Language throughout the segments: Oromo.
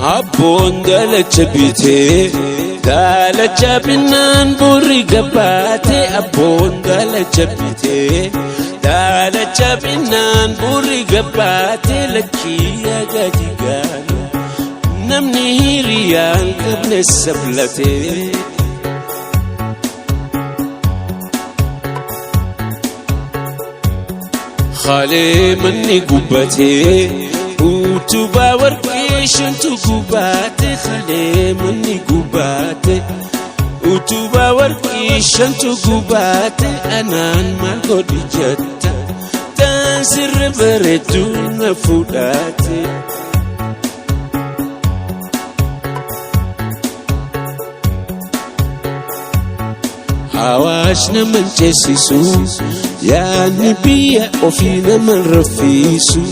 Abboon daalacha bitee daalacha binnaan burri gabbaate. Abboon daalacha bitee daalacha binnaan burri gabbaate. Lakkii gadi gaala namni hiriyaan qabne sablatee. Haalee manni gubbatee utubaa warqee shantu gubbaate. Haalee manni gubbaate utubaa warqee shantu gubbaate. Anaan maal godhi jetta taan sirri bareedu na fuudhaate. Hawaash nama ceesisu, yaadni biyya ofii nama raffisu.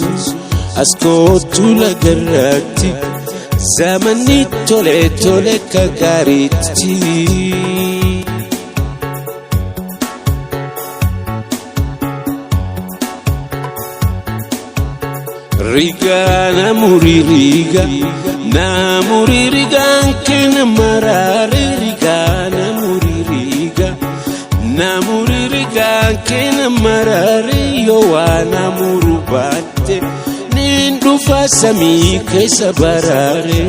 As kootu lagarratti zamanni tole tole ka gaariitti. Rigaa namurii riga namurii rigaan kenna maraare. Rigaa namurii riga namurii rigaan kenna maraare. Yoo waa namuru baatte niin dhufa samii keessa baraare.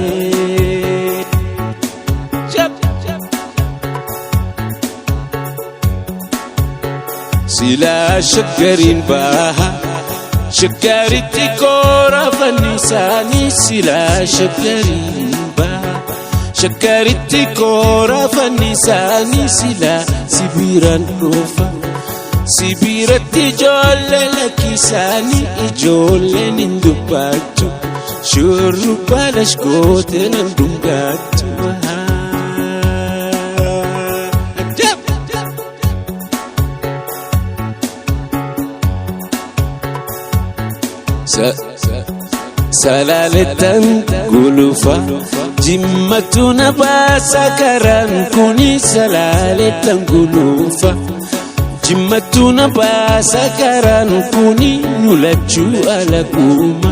Silaa shaggariin baha shaggaritti koora fannisaanii. Silaa shaggariin baha shaggaritti koora fannisaanii. Silaa sibiiraan dhufa sibiiratti ijoollee lakkisaanii. Ijoolleen hin dubbattu shurrubbaa lashgootee nan dhungattu. Salaalettan gulufa jimmatu na baasa karaan kuni. Salaalettan gulufa jimmatu na baasa karaan kuni. Nu lachuu alakuuma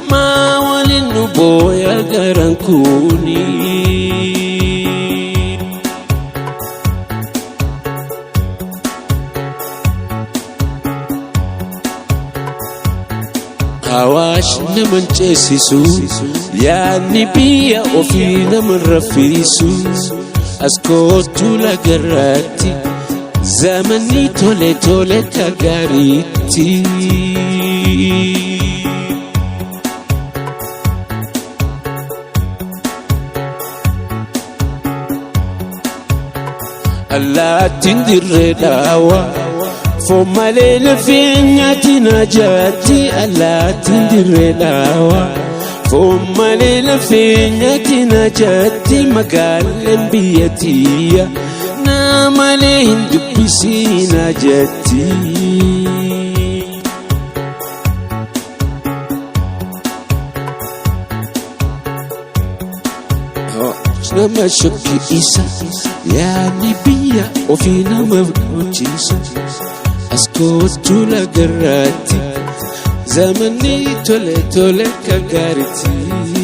maa waliin nu booya garaan kuni. Hawaash nama ceesisu, yaadni biyya ofii nama raffisu. As kootu lagarratti zamanni tole tole ka gaariitti. Allaattiin dirree dhaawa foon malee lafee nyaati na jaatti. Allaattiin dirree dhaawa foon malee lafee nyaati na jaatti. Magaalaan biyya tiyya na malee hin dubbisiina jetti. Nama shakkisa, yaadni biyya ofii nama hojjiisa. As kootu lagarratti zamanni tole tole ka gaariitti.